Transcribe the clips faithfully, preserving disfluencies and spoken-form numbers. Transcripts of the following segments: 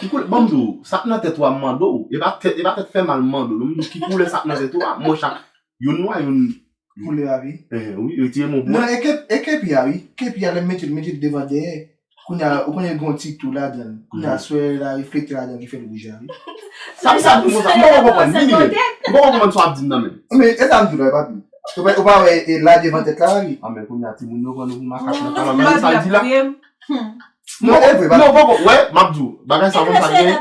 Ki koulè, ban m di w, sa k nan tèt ou a m mande w. E pa tèt, e pa tèt fè mal m mande w. Non, m di w ki koulè sa k nan tèt ou a. Mwen chak, youn nwa, youn. Koulè a, wi. Eh, wi, retire m yon bò. Non, e ke, e kepi a, wi. Kepi a, lè m mete l, mete l devan dèyè. Kounye a, ou konnen gen yon ti tou ladan l. Kounye a, swè la reflekte ladan l ki fè l wouj la, wi. Sa, sa, pou mwen, sa, m poko konprann, ni, ni, ni. M poko konprann sa w ap di m nan, men. Men, e sa m di w la, papi. Ou pa, ou pa wè, e la devan tèt la, wi. Ah, men kounye a, timoun yo pran nou pou makak nan kalòt. Gade sa l di la. Non, e vre, non, poko, wè, m ap di w, bagay sa konn sa gen.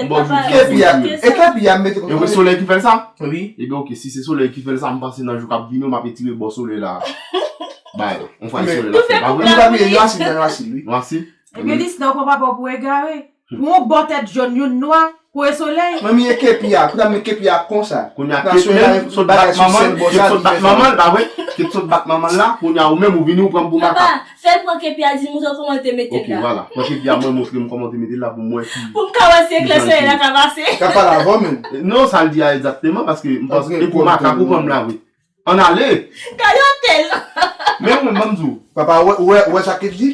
Bon, kepi a, e kepi a m mete. E wi, solèy ki fè l sa? Wi. Ebyen, oke, si se solèy ki fè l sa, m panse nan jou k ap vini, m ap retire bò solèy la. Bay, yon fwa solèy la fè, pa vre? Nou pa bliye, nou asid, nou asid, wi. Nou asid? Ebyen, Lisna, ou pran papa w pou egare. Pou yon bò tèt jòn, youn nwa, pou e solèy. Manmi, e kepi a, kounya m met kepi a konsa. Kounye a, kepi menm, sot bat manman l, kepi sot bat manman l, pa vre? Kepi sot bat manman l la, kounye a, ou menm, ou vini, ou pran m pou makak. Papa, fè l pran kepi a, di m montre w kòman l te mete l la. Ok, vwala. Pran kepi a, mwen montre m kòman w te mete l la pou m wè ki. Pou m ka wè si eklè solèy la ka pase. Ka pale avè w menm. Non, sa l di a egzakteman, paske m panse e pou makak ou pran m la, vre. Ann ale! Gade yon tel! Men ou menm, ban m di w. Papa, ou wè, ou wè, ou wè sa ke l di?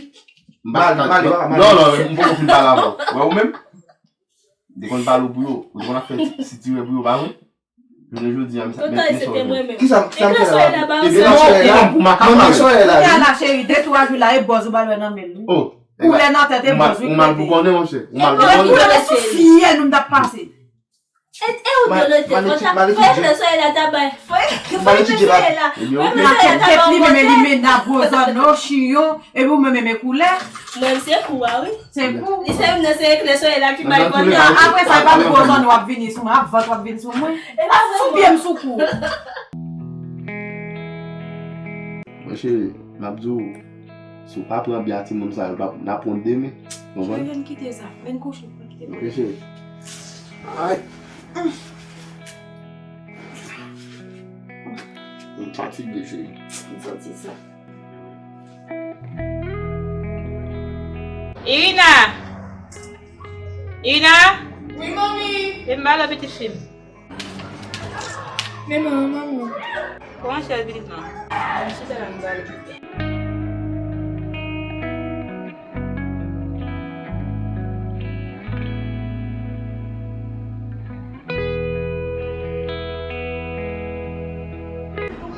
M pa ka, non, non, m poko fin pale avè w. Wè ou menm? Li konn pale w pou yo. Ou te konn ap fè ti, ti tirè pou yo, pa vre? Jounen jodi a, misye ap met men sou ou. Kisa, kisa m fè la? Epi nan soleil la, manmi soleil la, wi. Kounye a la, cheri, de twa jou la, e bòz ou pral wè nan men l, wi. Oh, koulè nan tèt, e bòz, wi. Ou mal boukonnen, monchè. Ou mal boukonnen. Ou wè sou fyèl nou m t ap pase. E, e ou dwe rete, fò ta, fò eklè solèy la ta bay. Fò, fò eklè solèy la. Fò eklè solèy la ta bay yon bòtèl. Li menm li menaj gwo zanno, chiyon, epi ou menm menm koulè. Mwen se kou a, wi. Se kou. Li se youn nan se eklè solèy la ki bay bòtèl. Apre sa, e pa gwo zanno w ap vini sou mwen, ap vant w ap vin sou mwen. E pa fou pye m sou kou. Mwen cheri, m ap di w, si w pa pran byen a timoun sa yo, n ap wont demen. Konprann? Cheri, ann kite sa. Vin kouche, ann kite. Ok, cheri. Ay. M fatige, cheri. M santi sa. Irina! Irina! Wi, manmi. Vin ba lè pitit fi m. Men manman, manman. Kòman chèz pitit lan? Ann chita la, nou pale.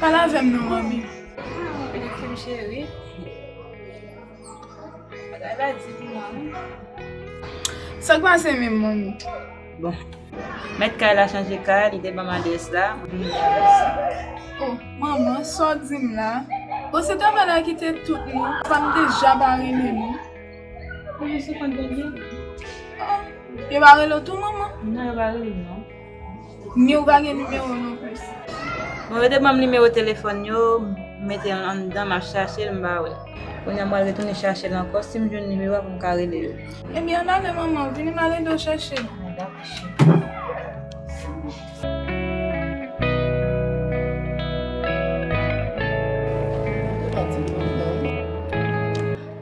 Pale avè m non, manmi. Pitit fi m cheri. Bagay la di pou mwen, wi. Sa k pase menm, manmi? Bon. Mèt kay la chanje kay, li te ban m adrès la. Oh, manman, sa w di m la? Bon, se travay la ki te tout nou. Papa m deja pa rele nou. Manman, se konn byen. Oh, yo pa rele w tou, manman? Non, yo pa rele m, non. Ni ou pa gen nimewo non plis. Bon, yo te ban m nimewo telefòn yo, m mete l anndan, m ap chache l, m pa wè l. Kounye a m pral retounen chache l ankò, si m jwenn nimewo a pou m ka rele yo. Ebyen, ann ale, manman, vini m al ede w chache. Dakò, cheri.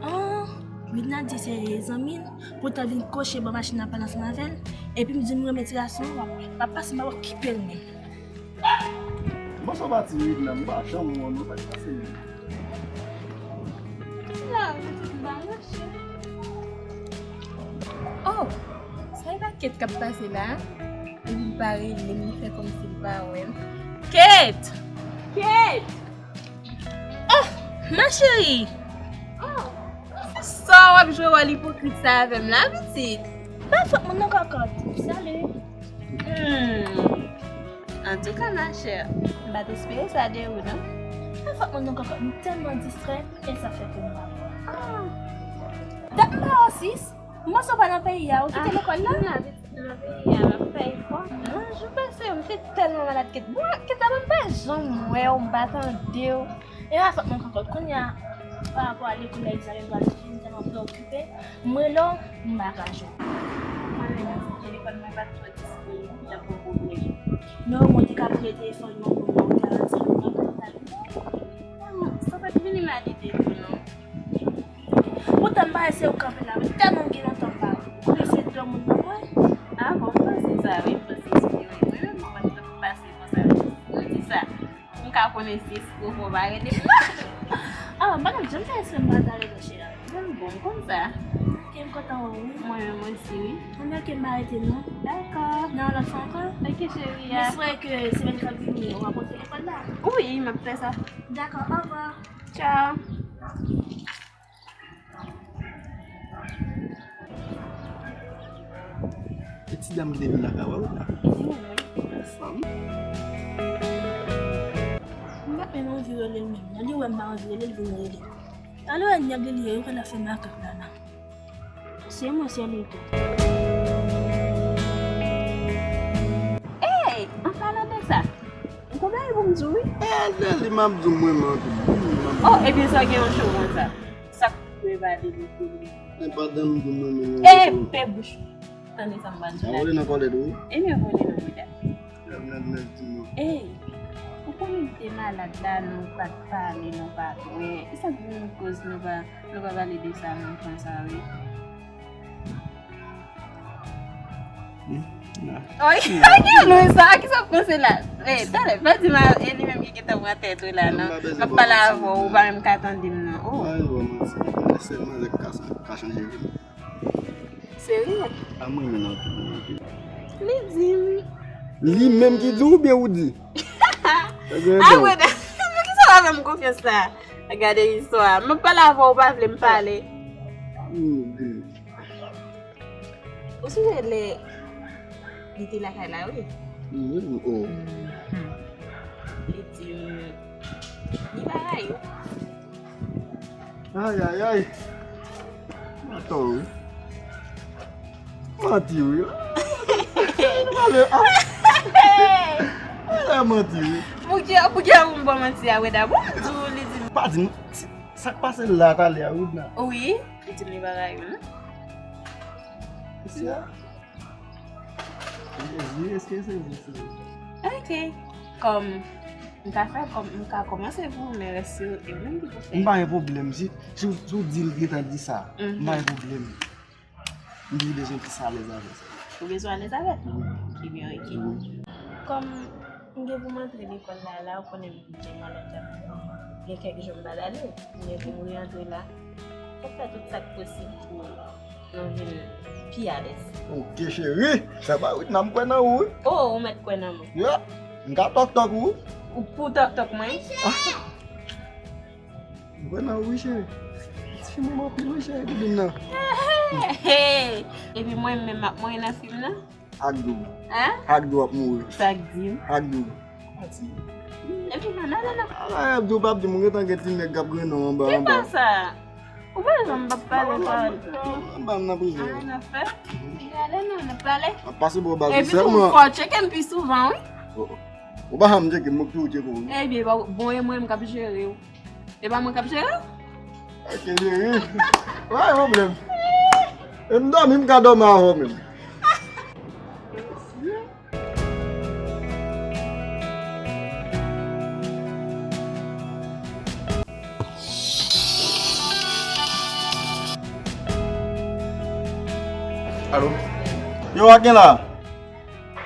Ah, Widna di se zanmi l, poutan vin kwoche bò machin nan pale ansanm avè l, epi m di m renmen ti gason an, w ap, w ap pase m ap okipe l menm. Bon, sa w pa di Widna, m pa janm wè w non, sa k pase menm? La, ou di m pa mache. Oh, sa e pa Kate k ap pase la? Epi l pa rele m, li fè kòmsi l pa wè m. Kate! Kate! Oh, ma chérie! Oh, sa w ap jwe wòl ipokrit sa avè m la, pitit? Pa fòt mwen non, kòkòt. Salut! Hmm. Antouka, ma chère, m pa t espere sa de ou, non. Pa fòt mwen non, kòkòt. M tèlman distrè, e sa fè ke m pa wè w. Ah. Dat m pa wè w, sis. M panse w pa nan peyi a, ou kite lekòl la? Ah, m la, pitit, m nan peyi a, m ap fè efò. Ah, jou pase, m te tèlman malad, Kate. Bon, Kate, m pa janm wè w, m pa tande w. E pa fòt mwen, kòkòt. Kounye a, pa rapò a lekòl la, egzamen m pral fini, m tèlman preokipe. M rele w, m pa ka jwenn ou. Mwen menm, telefòn mwen pa t twò disponib, m t ap pran pwoblèm. Non, mwen te ka pran telefòn mwen pou mwen, ou te ka di mwen, mwen pa t alime. Ah, sa pa t vini m a lide tou, non. Poutan m pa wè se ou k kanpe la, wi. Tèlman m gen lontan m pa wè. Ou eseye dòmi nan mwen. Ah bon, m panse sa, wi, m panse espere. Mwen menm, mwen pa t pase konsa. Ou di sa. M ka konnen si espre w pa rele m. Ah, m pa t ap janm fè espre m pa ta rele w, cheri. Bon, bon, m konn sa. Ok, M kontan wè w, wi. Mwen menm osi, wi. Ann, oke, m pa rete non. Dakò. Nan yon lòt fwa ankò. Oke, cheri. M espere ke semèn k ap vini, w ap rantre lekòl la. Wi, m ap fè sa. Dakò, orevwa. Tchao. E ti dam ki te vin lakay ou la? Wi, wi. Fanm. M pa t menm anvi rele l menm non. Li wè m pa anvi rele l, vin rele. Talè nèg li ye, yo konn ap fè makak la la. Se mwen, se li tou. Ey, an palan de sa, m gon bagay pou m di w, wi. E, de li m ap di w mwen, mwen tou. Oh, ebyen sa gen yon cho konsa. Sa k dwe pale de li. E pandan m di w mwen, mwen, e, pe bouch ou. Tande sa m pral di w la. Sa vole nan kòlèt ou, wi. Ebyen vole nan mouda. Ey, ou konnen m te malad la, nou pa t pale, nou pa t wè. E sa k vin koz nou pa, nou pa pale de sa lontan sa, wi. Oy, oy, ki lou sa, ki sa w panse la? Ey, talè, pa di m, e li menm ki gentan pran tèt ou la, non. M ap pale avè w, ou pa menm ka tande m, non. Oh. Sèlman lè ka chanje. Serye? A mwen menm anpil, anpil. Li di m. Li menm ki di w oubyen ou di? A mwen, poukisa w pa fè m konfyans la? Gade istwa. M ap pale avè w, ou pa vle m pale. Hmm, di m. Ou sonje lè li te lakay la, wi? Wi, wi, oh. Mhm. Li di m, li pa rayi w. Ay, ay, ay. Atò, wi. Manti, wi. Nou pale, ah. Ala manti, wi. Poukisa, poukisa ou m ba w manti a, Weda? Bon, m di w, li di m. Pa di m, sa k pase la talè a, Widna? Wi, li di m li pa rayi w, non. Wi, èske se vre, se vre? Ok. Kòm m ka fè, kòm m ka kòmanse pou ou, men rès yo, e mwen ki pou fè. M pa gen pwoblèm. Si, si, w- si w di l gentan di sa, m pa gen pwoblèm. M jis bezwen plis alèz avè sa. Ou bezwen alèz avè l? Wi. Ki byen, ok. Wi. Kòm m gen pou m antre lekòl la, la, ou konnen m gen malad la. Gen kèk jou m pa t ale. M gen pou m reantre la. Fòk fè tout sa k posib pou nou vin pi alèz. Ok, cheri. Sa pa rit nan m kwè nan ou, wi. Oh, ou mèt kwè nan mwen. Ya. M ka tòk tòk ou. Ou pou tòk tòk mwen? M kwè nan ou, wi, cheri. Ti fi m anpil, wi, cheri, ki vin nan. Epi mwen menm, m ap mouri nan fim nan? Ak dou. Hein? Ak dou ap mouri. Sa k di m? Ak dou. Epi non, non, non, non. Ala, Abdou p ap di m, ou gentan gen ti nèg k ap grennen w anba, anba. Ki pa sa? Ou pa janm p ap pale pawòl. Anba m nan prizon. Ah, n ap fè. Gade non, n ap pale. M ap pase bò baz ou sèlman. Epi tou, fò w tcheke m pi souvan, wi. Oh, oh. Ou pa janm tcheke m, mwen k toujou tcheke w, wi. Ebyen, bon, e mwen m k ap jere w. E pa mwen k ap jere w? Ok, cheri. Pa gen pwoblèm. E m dòmi, m ka dòmi avè w menm. Alo? Yo, wa gen la?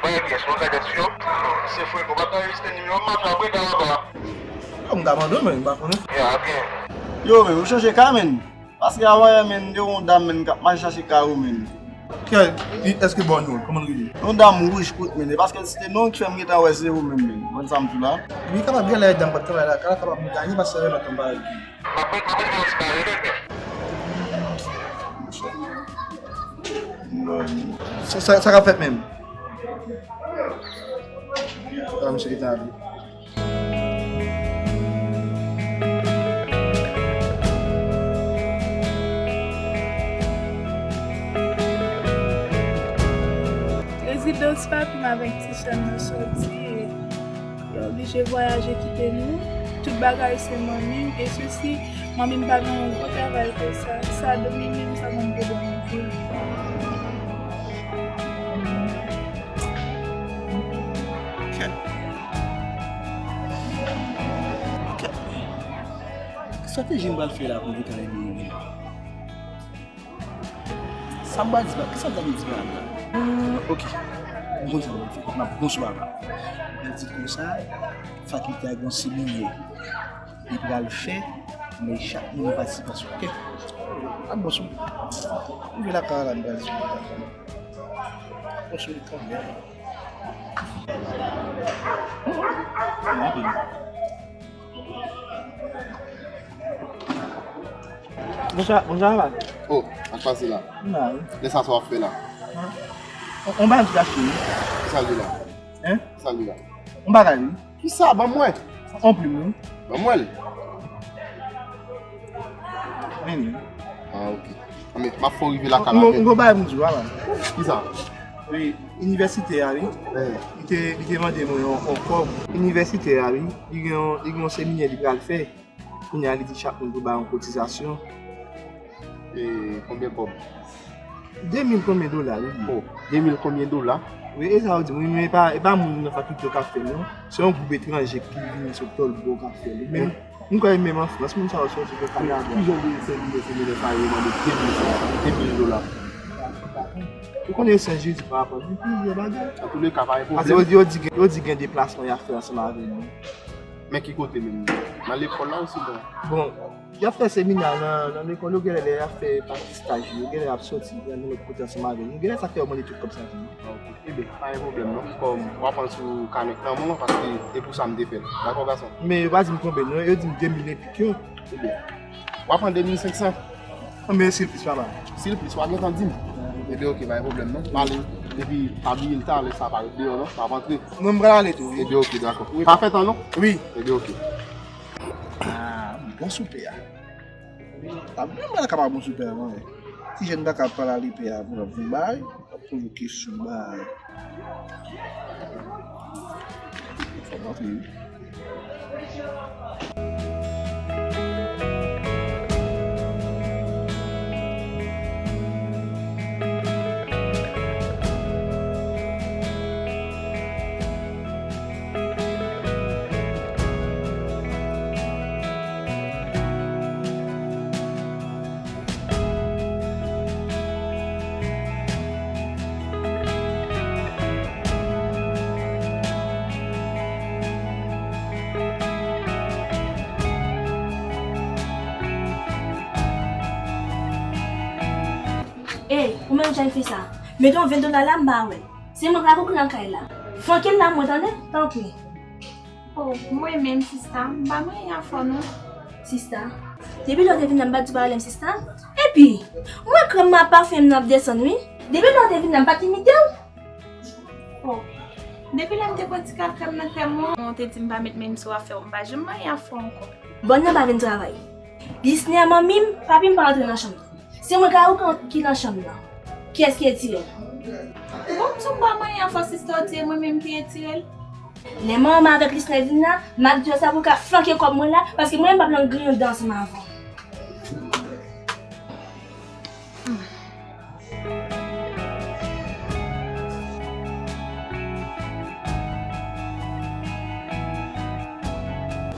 Mwen, kiyès mwen ka dèt yo? Se frè, ou pa t anrejistre nimewo m, m ap apre ta anba. Yo, m ta mande w, men m pa konnen. Ya, byen. Yo, men, ou chanje ka, men. Paske avan yè, men, m te wè yon dam, men, k ap mache chache kay ou, men. Kè, èske bon yo, kòman l rele? Yon dam wouj kout, men. E paske se te non ki fè m gentan wè se ou menm, men. Konn sa m di w la? Wi, kapab gen lè dam pa t travay la, ka kapab m gaye, paske se lòt anba. Sa, sa, sa k ap fèt menm? Sa misye gentan ale. Rezidans papi m avèk ti sè m nan sòti. Yo oblije vwayaje kite nou. Tout bagay se manmi m. E sousi, manmi m pa gen yon gwo travay ke sa. Sa domine m, sa ban m pwoblèm anpil. Kèt. Kèt. Estrateji m pral fè la pou li ka ede Emily. Sa m pral di, kisa m ta dwe di Bernard la? Ah, ok. M konn sa m pral fè. M ap bon sou papa. M di konsa, fakilte a gen yon seminè li pral fè, men chak moun yon patisipasyon, ok? M ap bon sou. Rive lakay la, m pral di w. Bon, sou li kanmenm. Bonswa, bonswa, papa. Oh, ak pase la. Lè sa, sa w ap fè la? On bagay m te achte, wi. Kisa l ye la? Hein? Kisa l ye la? On bagay, wi. Kisa? Ban m wè. On plim, wi. Ban m wè l. Vini. Ah, ok. Anben, m ap fè w rive lakay la. Yon bagay m di w, ala. Kisa? Wi, inivèsitè a, wi. Li te, li te mande mwen yon, yon kòb. Inivèsitè a, wi. Li gen yon, li gen yon seminè li pral fè. Kounye a, li di chak moun pou bay yon kotizasyon. E konbyen kòb? De mil konbyen dola, wi. Oh, de mil konbyen dola? Wi, e sa yo di m, wi, men e pa, e pa moun nan fakilte yo k ap fè l, non. Se yon gwoup etranje ki vini sot lòt bò k ap fè l. Men, m kwè menm an Frans, moun sa yo soti nan Kanada. Ki jan de seminè, seminè sa yo mande de mil, de mil dola? Ou konnen se jodi pa rapò, gen plizyè bagay. Antouleka, pa gen pwoblèm. Paske yo, yo di, yo di gen deplasman y ap fè ansanm avè nou. Men ki kote menm? Nan lekòl la ou sinon? Bon, y ap fè seminè nan, nan lekòl yo, genlè lè y ap fè pati staj yo, genlè y ap soti nan lòt kote ansanm avè nou. Genlè sa k fè yo mande tout kòb sa tou. Ah, ok. Ebyen, pa gen pwoblèm non. Kòm w ap pran sou kanèt nan men w, paske e pou sa m te fè l. Dakò, gason? Men yo pa di m konbyen non, yo di m de mil enpik yo. Ebyen, w ap pran de mil senk san. Anben, si l plis, papa. Si l plis, w a gentan di m. Ebyen, ok, pa gen pwoblèm non. M ale. Epi, pa bliye l talè sa parèt deyò non. M ap antre. Mwen, m pral ale tou, wi. Ebyen, ok, dakò. Wi. Pa fè tan non. Wi. Ebyen, ok. Ah, m bon sou pè a. Pa menm pral kapab bon sou pè a, non. Ti jèn pa ka pral ale pè a pou l ap vin bay. Ap poze w kesyon, bay. Fò m antre, wi. Ey, ou menm jèn fi sa, mete yon ven dola la, m ba wè. Se mwen k ap ouvri nan kay la. Flanke l la, mwen tande, tanpri. Oh, mwen menm, sista, m pa gen anyen a fè w non. Sista, depi lè w te vin la, m pa t di w pa rele m sista. Epi, mwen krèm mwen ap pafen m nan ap desann, wi. Depi lè w te vin la, m pa t imite w. Oh, depi lè m te pran ti kal krèm nan krèm mwen, ou te di m pa met men m sou afè w, m pa janm gen anyen a fè w ankò. Bòn nan pa vin travay. Lisnè manmi m, papi m pa antre nan chanm nan. Se mwen Kawouk ki nan chanm nan. Kiyès ki retire l? Bon, m di w pa manyen anfò sista w di e mwen menm ki retire l. Lè manman m avèk Lisnè vin la, m ap di yo sa pou yo ka flanke kòb mwen la, paske mwen menm m p ap nan griyen dan ansanm avè w.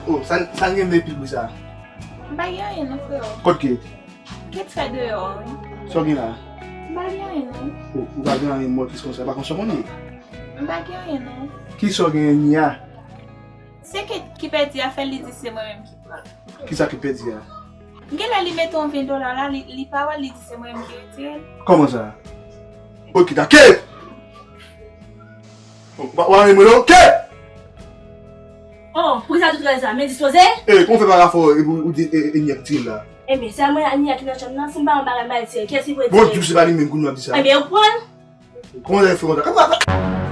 Oh, sa, sa n gen epi bri sa? M pa gen anyen non, freo. Kot ke? Kèt fè deyò a, wi. Sa w gen la? M pa gen anyen non. Oh, ou pa gen anyen mòtris konsa, pa konsa w konnen? M pa gen anyen non. Kisa w genyen a? Se Kèt ki pèdi a, fè li di se mwen menm ki pran l. Kisa ki pèdi a? Genlè li mete yon ven dola la, li, li pa wè, li di se mwen menm ki retire l. Kòman sa? Ok, dakè! Bon, w pa, w pa renmen mwen non? Kèt! Oh, poukisa tout rèl sa? Men dispoze? Eh, kòman w fè pa ka fò epi w di e, e, e Nia ki tire l la? Ebyen, se mwen ak Nia ki nan chanm nan, si m pa yon bagay m pa retire l, kiyès ki pou retire l? Bon, di w se pa li menm kounye a w ap di sa. Ebyen, yo pran l. Kòman w fè konsa? Kòman w fè?